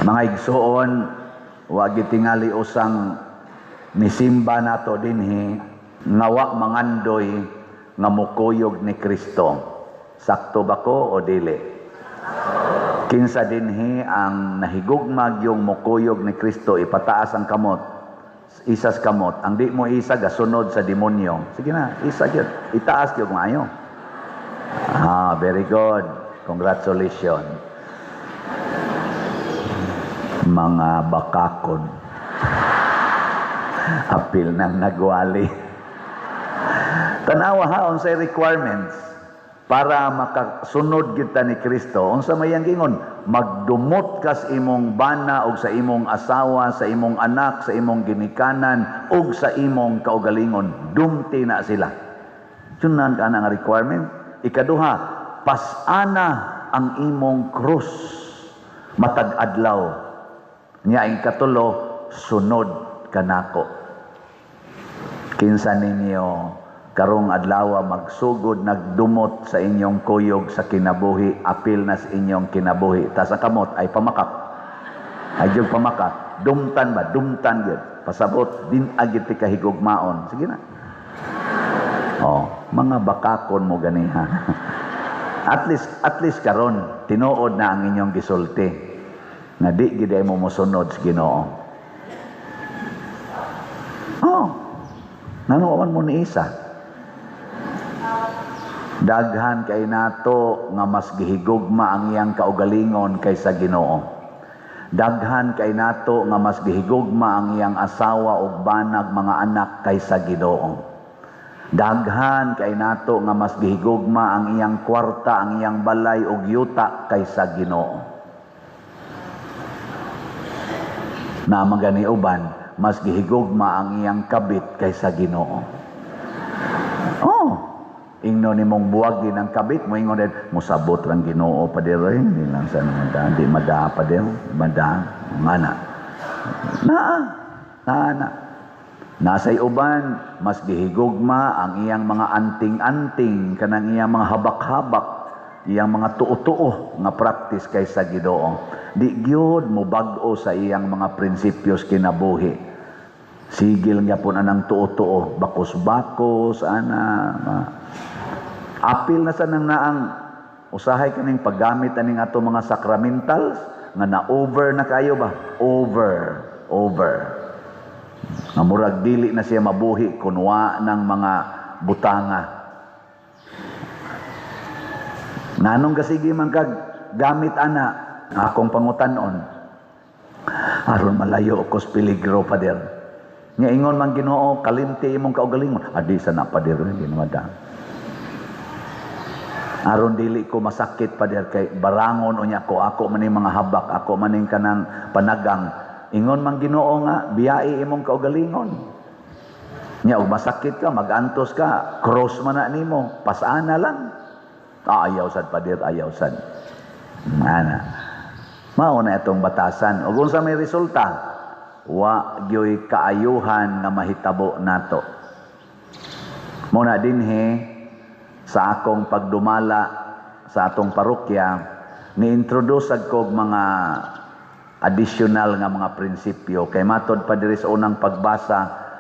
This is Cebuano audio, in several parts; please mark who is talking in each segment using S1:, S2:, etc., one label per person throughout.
S1: Mga igsuon, wa gitingali usang nisimba nato dinhi nga wa mangandoy nga mukuyog ni Kristo. Sakto ba ko o dili? Kinsa dinhi ang nahigugma yung mukuyog ni Kristo, ipataas ang kamot. Isas kamot. Ang di mo isa, gasunod sa demonyo. Sige na, isa gyud. Itaas gyud maayo. Ah, very good. Congratulations. Mga bakakon. Apil nang nagwali. Tanawa ha, unsay requirements para makasunod kita ni Kristo? Unsa may iyang gingon? Magdumot kas imong bana og sa imong asawa, sa imong anak, sa imong ginikanan ug sa imong kaugalingon. Dumti na sila. Sunan ka na nga requirement. Ikaduha, pasana ang imong krus matag adlaw. Nya ang katulo, sunod kanako. Kinsa ninyo karong adlaw magsugod nagdumot sa inyong kuyog sa kinabuhi, apil na sa inyong kinabuhi? Tas ang kamot ay pamakak. Ay gyud pamakak. Dumtan ba? Dumtan gyud. Pasabot din agit ti kahigugmaon. Sige na. Oh, mga bakakon mo ganiha. At least karon tinuod na ang inyong gisulti nga di gid ay mo mosunod sa Ginoo. Oh. Ngano man mo ni isa? Daghan kay nato nga mas gihigugma ang iyang kaugalingon kaysa Ginoo. Daghan kay nato nga mas gihigugma ang iyang asawa ug banag, mga anak kaysa Ginoo. Daghan kay nato nga mas gihigugma ang iyang kwarta, ang iyang balay ug yuta kaysa Ginoo. Na magani uban, mas gihigugma ang iyang kabit kaysa Ginoo. Oh, ingno nimong buwagin ang kabit mo, ingon din, musabot lang Ginoo pa diri, hindi lang sa mada, di mada pa din, mada, ngana. Naa, naa na. Nasay uban, mas gihigugma ang iyang mga anting-anting, kanang iyang mga habak-habak, iyang mga tuo-tuo nga practice kaysa Ginoo. Di gyud mo bag-o sa iyang mga prinsipyos kinabuhi. Sigil nga po anang tuo-tuo, bakos-bakos, ana, apil na sa nang naang usahay kaning paggamit aning ato mga sacramentals nga na over na kayo ba? Over, over. Nga murag dili na siya mabuhi kunwa ng mga butanga. Nganong kasige man kag gamit ana? Akong pangutanon. Aron malayo ko sa peligro, pader. Nga ingon man Ginoo, kalimti imong kaugalingon. Adi sa na, pader, hindi naman. Aron dili ko masakit, pader, kay barangon unya ko, ako man mga habak, ako man kanang panagang. Ingon man Ginoo nga biyai imong kaugalingon. Nya og masakit ka, magantos ka, cross man na nimo, pasana lang. Ah, ayaw sad, pader, ayaw sad. Ana. Mao na itong batasan. Ug unsa may resulta? Wa gyoy kaayuhan nga mahitabo nato. Muna dinhi sa akong pagdumala sa atong parokya, ni-introduce kog mga additional nga mga prinsipyo kay matod pa diri sa unang pagbasa,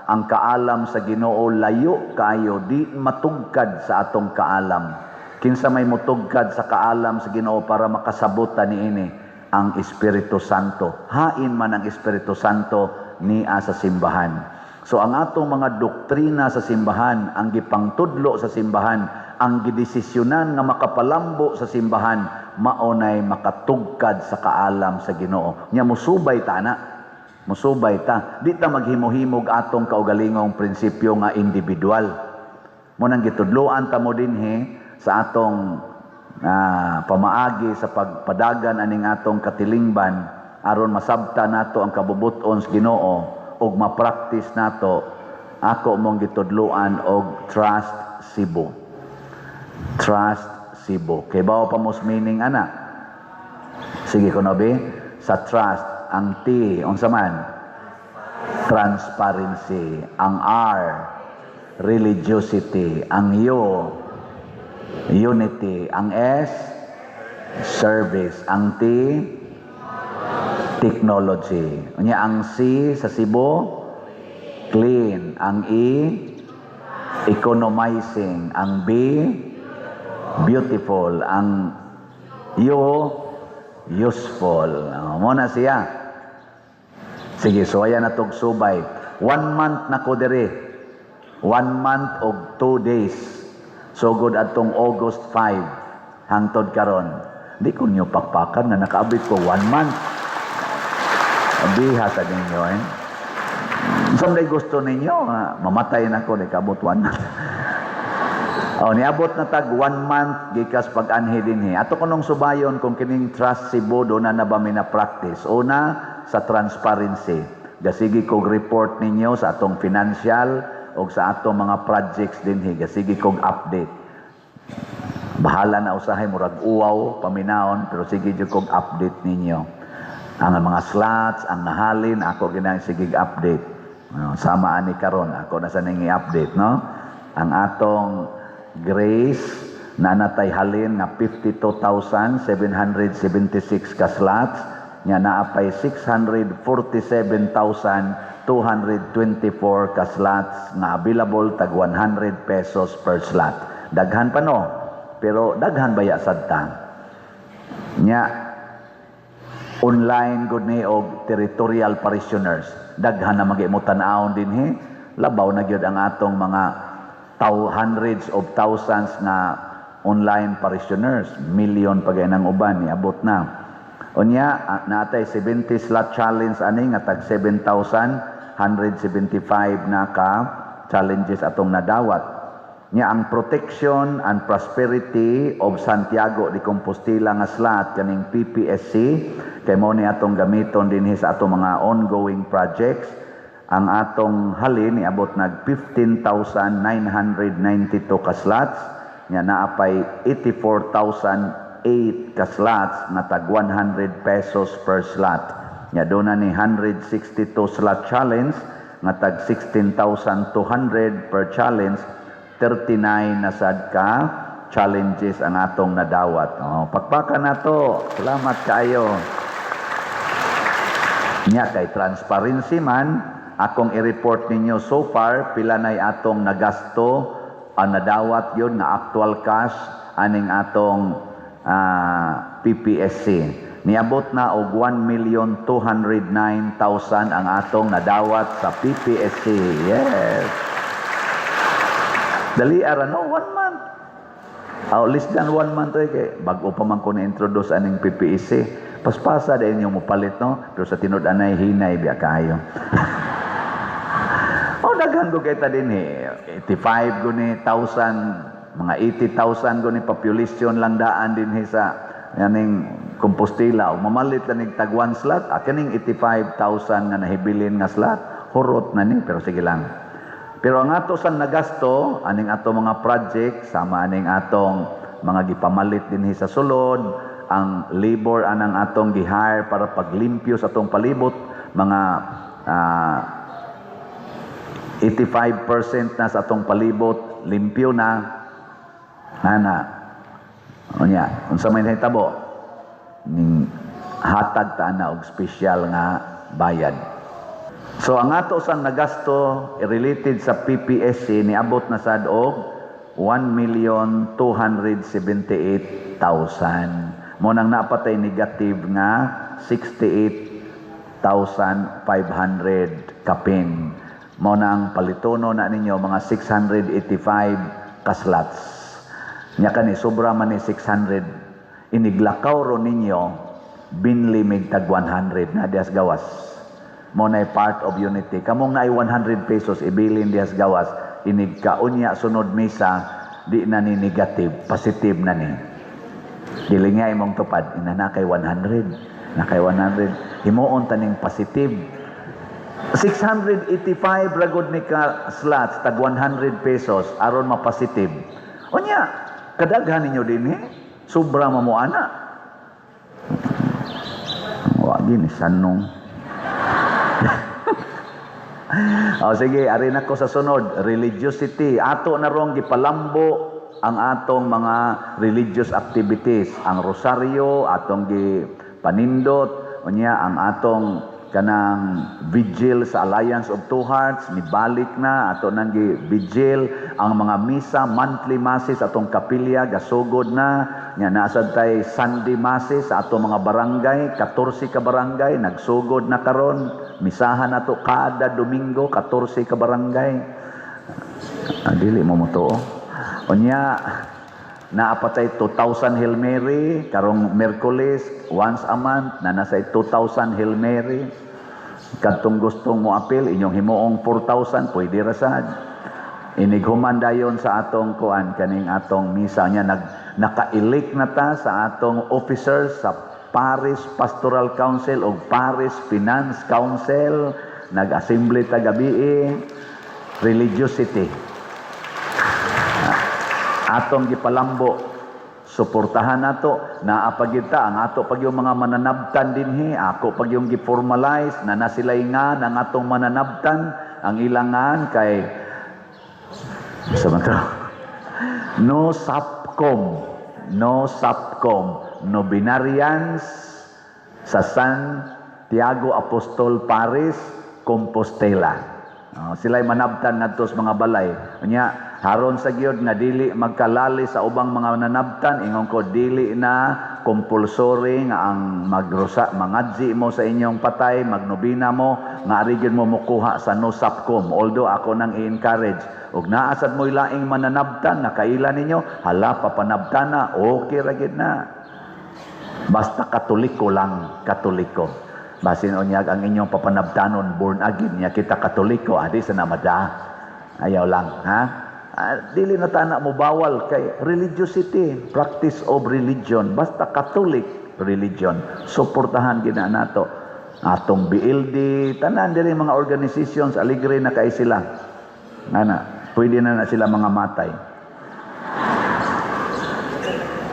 S1: ang kaalam sa Ginoo layo kaayo, di matugkad sa atong kaalam. Kinsa may mutugkad sa kaalam sa Ginoo para makasabot ta niini? Ang Espiritu Santo. Hain man ang Espiritu Santo niya sa simbahan. So ang atong mga doktrina sa simbahan, ang gipangtudlo sa simbahan, ang gidesisyonan nga makapalambo sa simbahan, maunay makatugkad sa kaalam sa Ginoo. Nya musubay ta na. Musubay ta. Di ta maghimo-himog atong kaugalingong prinsipyo nga individual. Mo nang gitudloan ta mo dinhi sa atong pamaagi sa pagpadagan aning atong katilingban aron masabta nato ang kabubut-on sa Ginoo ug ma-practice nato. Ako mong gitudloan og Trust Cebu. Trust Cebu. Kay bawo pa mos meaning ana? Sige kuno be, sa trust, ang T, unsa man? Transparency. Ang R, religiosity. Ang U, unity. Ang S, service. Ang T, Technology. Unya ang C sa Cebu, clean. Ang E, economizing. Ang B, beautiful. Ang U, useful. Oh, mao na siya. Sige, so ayan na tog subay. One month na ko diri. One month og 2 days. Sugod atong August 5 hangtod karon. Di ko niyo pakpakan na nakaabit ko one month. Biha sa ninyo eh. Unsa man gusto ninyo, ah, mamatay na ko, di kaabot one month. Oh, niabot na tag one month gikas pag-anhi dinhi. Ato kunong subayon kung kining Trust Cebu duna na ba mi na practice. Una, sa transparency. Gasigi kog report ninyo sa atong financial o sa atong mga projects dinhi. Gasigi kog update. Bahala na usahay murag uwaw paminaon, pero sige jud kog update ninyo. Ang mga slots, ang nahalin, ako ginang sige update. No, sama ani karon, ako na sa ning i-update, no? Ang atong Grace na natay halin nga 52,776 ka slots nya naa pay 647,224 ka slots nga available, tag 100 pesos per slot. Daghan pa, no? Pero daghan baya sad ta? Nya online gud ni og territorial parishioners. Daghan na magi mo tan-awon dinhi. Labaw na gyud ang atong mga hundreds of thousands na online parishioners, million pa gay ng uban niabot na. Unya natay 70 slot challenge ani nga tag 7,175 na ka challenges atong nadawat. Nya ang protection and prosperity of Santiago de Compostela nga slot, kaning PPSC, kay mao ni atong gamiton dinhi sa atong mga ongoing projects. Ang atong halin niabot nag 15,992 ka slots nya naa pay 84,008 ka slots nga tag 100 pesos per slot. Nya duna ni 162 slot challenge nga tag 16,200 per challenge. 39 na sad ka challenges ang atong nadawat. Oh, pakpakan nato. Salamat kaayo. Nya kay transparency man, akong i-report ninyo so far pila nay atong nagasto, ang nadawat yun nga actual cash aning atong PPSC. Niabot na og 1,209,000 ang atong nadawat sa PPSC. Yes. Dali ara, no, one month. Oh, less than one month eh, kay bago pa man ko na-introduce aning PPSC. Paspasa din yung mupalit, no? Pero sa tinud anay hinay biya kayo. Oh, daghan ko kita din eh. 85 ko ni thousand, mga 80,000 ko ni population lang daan din eh sa yaning Compostela. O mamalit lang nig tag one slot, kaning 85,000 nga nahibilin nga slot, hurot na ni, pero sige lang. Pero ang ato sa nagasto, aning ato mga project, sama aning atong mga gipamalit dinhi sa sulod, ang labor anang atong gihire para paglimpyo sa atong palibot, mga 85% na sa atong palibot, limpyo na. Ana. Unya, unsa may nahitabo? Ning hatag ta na og espesyal nga bayad. So ang ato sang nagasto related sa PPSC niabot na sad og 1,278,000. Mao nang napatay negative nga 68,500 kapin. Mao nang palitono na ninyo mga 685 ka slots. Nya kani sobra man ni 600, iniglakaw ro ninyo binli mig tag 100 na dihas gawas. Mao nay part of unity. Kamong naay 100 pesos ibilin dihas gawas, inig kaunya sunod misa di na ni negative, positive na ni. Dili nga imong tupad, ina na kay 100. Na kay 100. Himuon taning positive. 685 ragod ni ka slots tag 100 pesos aron ma-positive. Unya, kadaghan ninyo din eh. Sobra mo ana. Wa gini sanong. O sige, ari na ko sa sunod, religiosity. Ato na rong gipalambo ang atong mga religious activities. Ang rosaryo, atong gipanindot. Unya ang atong kanang vigil sa Alliance of Two Hearts nibalik na, ato nang gi vigil ang mga misa, monthly masses, atong kapilya gasugod na. Nya naa sad tay Sunday masses sa atong mga barangay, 14 ka barangay nagsugod na karon. Misahan nato kada Domingo, 14 ka barangay. Ah, dili mo motuo. Unya naa pa tay 2,000 Hail Mary karong Miyerkules, once a month na nasa 2,000 Hail Mary. Kadtong gustong mo apil, inyong himuong 4,000, pwede ra sad. Inighuman dayon sa atong kuan, kaning atong misa niya, naka-elect na ta sa atong officers sa Parish Pastoral Council o Parish Finance Council. Nag-assembly ta gabii. Religiosity atong gipalambo, suportahan nato. Naa pa gyud ta ang ato pag yung mga mananabtan dinhi, ako pag yung gi-formalize na na sila'y nga ng atong mananabtan. Ang ilangan kay sa man to, no sapcom, no sapcom, Novenarians sa San Tiago Apostol Parish, Compostela. Oh, sila'y manabtan ngadto sa mga balay. Unya haron sa gyud nga dili magkalali sa ubang mga nanabtan, ingon ko dili na compulsory nga ang magrusa, mangadzi mo sa inyong patay, magnobina mo, nga ari gyud mo mokuha sa no sapcom. Although ako nang i-encourage, ug naa sad mo'y laing mananabtan nga kaila ninyo, hala, papanabtan na, okay ra gyud na. Basta Katoliko lang, Katoliko. Basin unyag ang inyong papanabtanon born again nya kita Katoliko, adi sa namada. Ayaw lang, ha? Ah, dili na tana mo bawal kay religiosity, practice of religion, basta Catholic religion, suportahan gina nato. Atong BLD, tanan diri mga organizations, aligre na kay sila. Ana, pwede na na sila mga matay.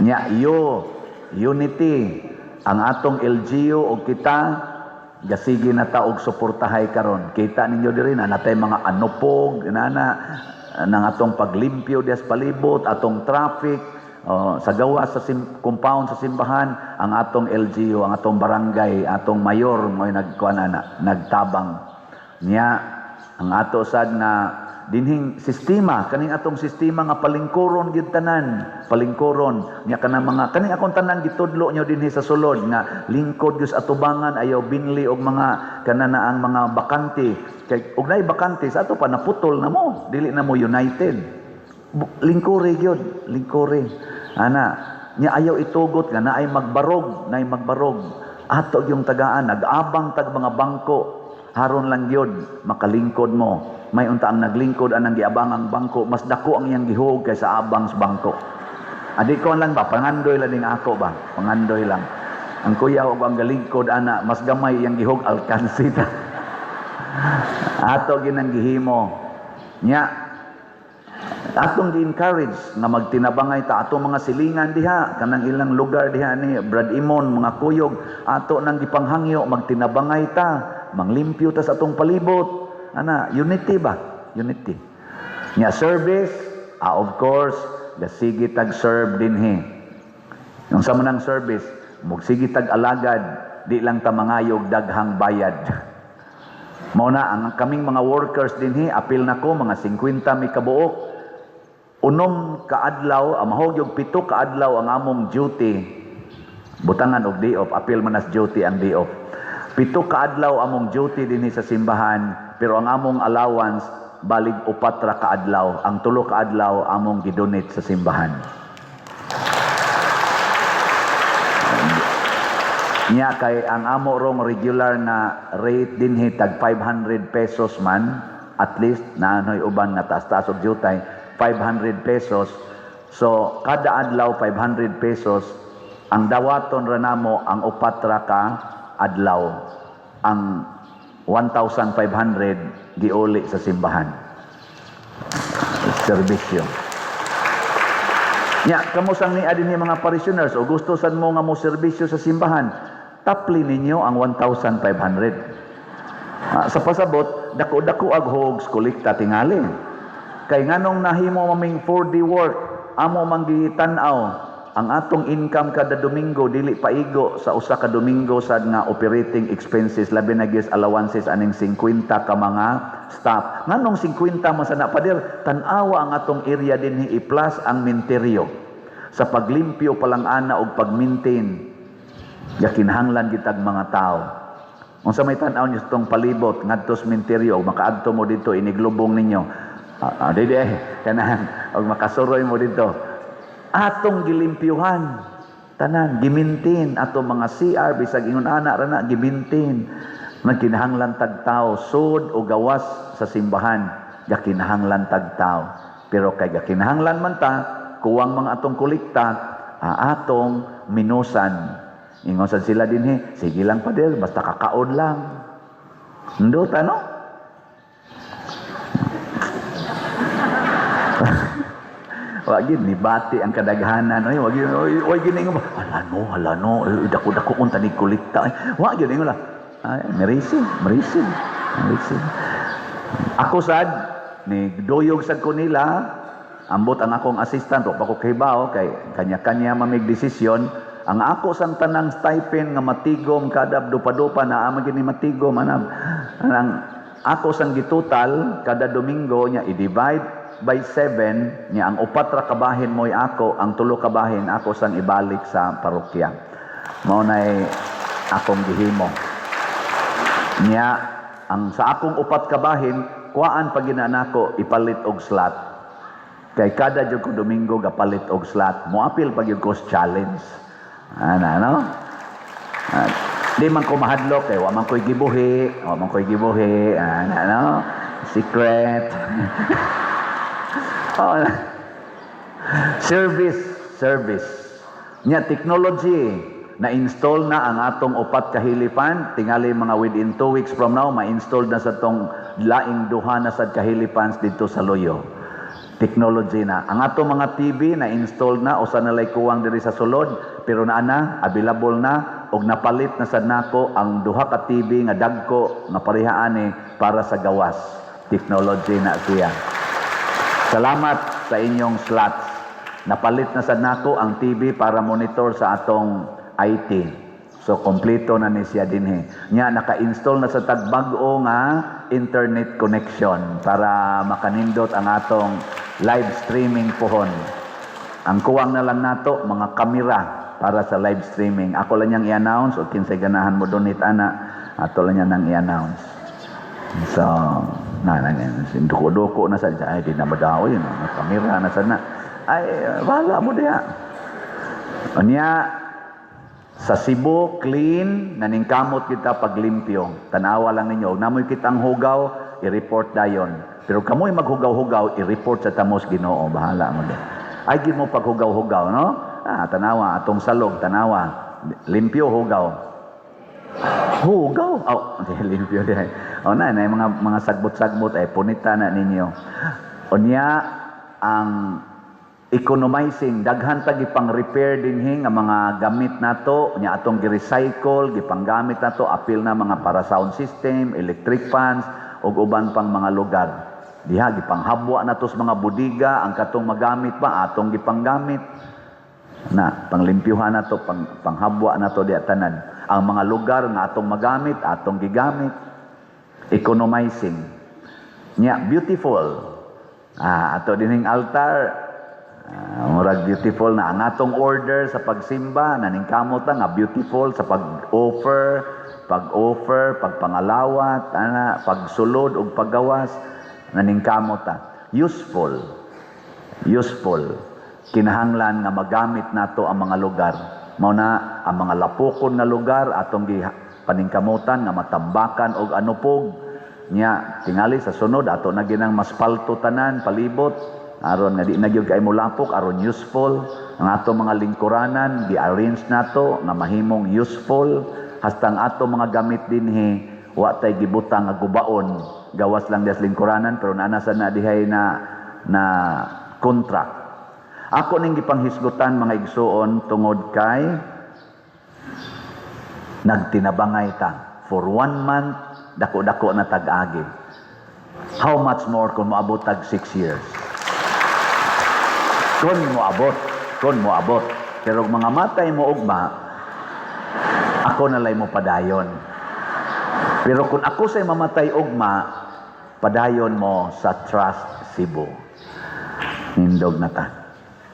S1: Nya yo, unity ang atong LGU og kita gasige na ta og suportahay karon. Kita ninyo diri na natay mga anupog nana nang atong paglimpyo dias palibot, atong traffic, oh, sa gawas sa compound sa simbahan, ang atong LGU, ang atong barangay, atong mayor mo'y nagkuan ana, nagtabang. Nya ang ato sad nga dinhing sistema, kaning atong sistema nga palingkuron gyud tanan, palingkuron nya kanang mga kaning akong tanan gitudlo nyo dinhi sa sulod nga lingkod gyud sa atubangan, ayaw binli og mga kanana ang mga bakante, kay og naay bakante sa ato pa, naputol na mo, dili na mo united. Lingkuri gyud, lingkuri ana. Nya ayaw itugot nga naay magbarog, naay magbarog. Ato yung tagaan, nag-abang tag mga bangko haron lang gyud makalingkod mo. May unta ang naglingkod anang giabang ang bangko, mas dako ang iyang gihug kaysa abang sa bangko. Adi ko lang ba, pangandoy lang ning ako ba, pangandoy lang. Ang kuya og ang galingkod ana, mas gamay iyang gihug, alkansi ta. Ato ginang gihimo. Nya atong gi-encourage nga magtinabangay ta atong mga silingan diha, kanang ilang lugar diha ni Brad Imon, mga kuyog, ato nang gipanghangyo magtinabangay ta, manglimpyo ta sa atong palibot ana. Unity ba, unity. Nya service, ah, of course, gasige tag serve dinhi. Yung sa manang service, mugsige tag alagad, di lang ta mangayog daghang bayad. Mao na ang kaming mga workers dinhi, apil nako, mga 50 mi kabuok. 6 kaadlaw, ang mahog yung 7 kaadlaw ang among duty. Butangan og day off, apil man as duty ang day off. 7 kaadlaw among duty dinhi sa simbahan, pero ang among allowance balig 4 ra kaadlaw. Ang 3 kaadlaw among gidonate sa simbahan. Nya kay ang amo rong regular na rate dinhi tag 500 pesos man, at least naanoy uban nga taas-taas og jutay, 500 pesos. So kada adlaw 500 pesos ang dawaton ra namo ang 4 ra ka adlaw. Ang 1,500 giuli sa simbahan. Serbisyo. Nya, kamo sang niya din mga parishioners o gusto sad mo nga mo serbisyo sa simbahan, tapli ninyo ang 1,500. Ah, sa pasabot, dako-dako ag hogs kolekta tingali. Kay nganong nahimo maming 4D work, amo man gitan-aw. Ang atong income kada Domingo dili paigo sa usa ka Domingo sad nga operating expenses, labi na gyud allowances aning 50 ka mga staff. Nganong 50 man sana, pader? Tan-awa ang atong area dinhi, i-plus ang minteryo. Sa paglimpyo pa lang ana og pag-maintain, gakinahanglan kitag mga tao. Unsa may tan-aw niyo sa itong palibot ngadto sa minteryo og makaadto mo dito iniglubong ninyo? Di di eh, kanang og makasuroy mo dito. Atong gilimpyuhan tanan, gi-maintain atong mga CR, bisag ingon ana ra na gi-maintain. Nagkinahanglan tag tao sud o gawas sa simbahan, gakinahanglan tag tao. Pero kay gakinahanglan man ta, kuwang mga atong kolekta, atong minusan. Ingon sad sila dinhi, "Sige lang, pader, basta kakaon lang." Ndot ano? Wa gid ni bati ang kadaghanan. Oy, wa gid, oy, wa gid ingon. "Hala no, hala no, eh, dako-dako unta ni kolekta." Ay, wa gid ingon lang. Ay, merisi, merisi, merisi. Ako sad ni duyog sad ko nila, ambot ang akong assistant, wa pa ko kahibaw kay kanya-kanya mamig desisyon. Ang ako sang tanang stipend nga matigom kada dupa-dupa na ama gini matigom anang anang ako sang gitotal kada Domingo nya i-divide by 7 nya ang upat ra kabahin mo'y ako, ang tulo kabahin ako sang ibalik sa parokya. Mao nay akong gihimo. Nya ang sa akong upat kabahin, kuhaan pag nako ipalit og slot. Kay kada jud ko Domingo gapalit og slot. Moapil pag gyud ko sa challenge. Ana no? Di man ko mahadlok kay wa man ko'y gibuhi, wa man ko'y gibuhi, ana no? Secret. Oh, service, service. Nya technology, na-install na ang atong upat ka helifan, tingali mga within 2 weeks from now, ma-install na sa tong laing duha na sad ka helifans dito sa Luyo. Technology na. Ang atong mga TV na-install na, usa na lay kuwang diri sa sulod, pero naa na, available na, og napalit na sad nako ang duha ka TV nga dagko nga pareha ani para sa gawas. Technology na siya. Salamat sa inyong slots. Napalit na sad nako ang TV para monitor sa atong IT. So kompleto na ni siya dinhi. Nya naka-install na sa tag bag-o nga internet connection para makanindot ang atong live streaming pohon. Ang kuwang na lang nato mga kamera para sa live streaming. Ako lang niyang i-announce o kinsay ganahan mo donate ana, ato lang niya nang i-announce. So, na na na duko-duko na sa, ay, di na madao yun, may kamera na sana. Ay, bahala mo diha. Unya, sa Cebu, clean, naningkamot kita paglimpyo. Tanawa lang ninyo. Namoy kitang hugaw, i-report dayon. Pero kamoy maghugaw-hugaw, i-report sa tamos Ginoo. Bahala mo diha. Ay, gid mo paghugaw-hugaw, no? Ah, tanawa, atong salog, tanawa. Limpyo, hugaw. Hugaw. Oh, limpyo diha. Oh, na, na mga sagbot-sagbot ay punita na ninyo. Unya ang economizing, daghan ta gipang repair dinhi nga mga gamit nato nya atong gi-recycle, gipanggamit nato, apil na mga para sound system, electric fans ug uban pang mga lugar. Diha gipanghabwa nato sa mga budiga ang katong magamit pa atong gipanggamit na panglimpyuhan nato, panghabwa nato diha tanan. Ang mga lugar nga atong magamit, atong gigamit. Economizing nya, beautiful. Ato dining altar, murag beautiful na ang atong order sa pagsimba. Naningkamot ta nga beautiful sa pag-offer, pagpangalawat ana, pagsulod ug paggawas, naningkamot ta. Useful, useful. Kinahanglan nga magamit nato ang mga lugar. Mao na ang mga lapokon nga lugar atong gi paningkamutan nga matambakan og anupog. Nya tingali sa sunod ato na ginang maspalto tanan palibot aron nga di na gyud kay molapok, aron useful ang ato mga lingkuranan. Gi-arrange nato nga mahimong useful hasta ang ato mga gamit dinhi wa tay gibutang nga gubaon, gawas lang diha sa lingkuranan, pero naa na sa na dihay na na contract. Ako ning gipanghisgutan, mga igsuon, tungod kay nagtinabangay ta for one month, dako-dako na tag-agi. How much more kung moabot tag 6 years? Kung moabot, kung moabot. Pero kung mangamatay mo ugma, ako na lay mo padayon. Pero kung ako say mamatay ugma, padayon mo sa Trust Cebu. Nindog na ta.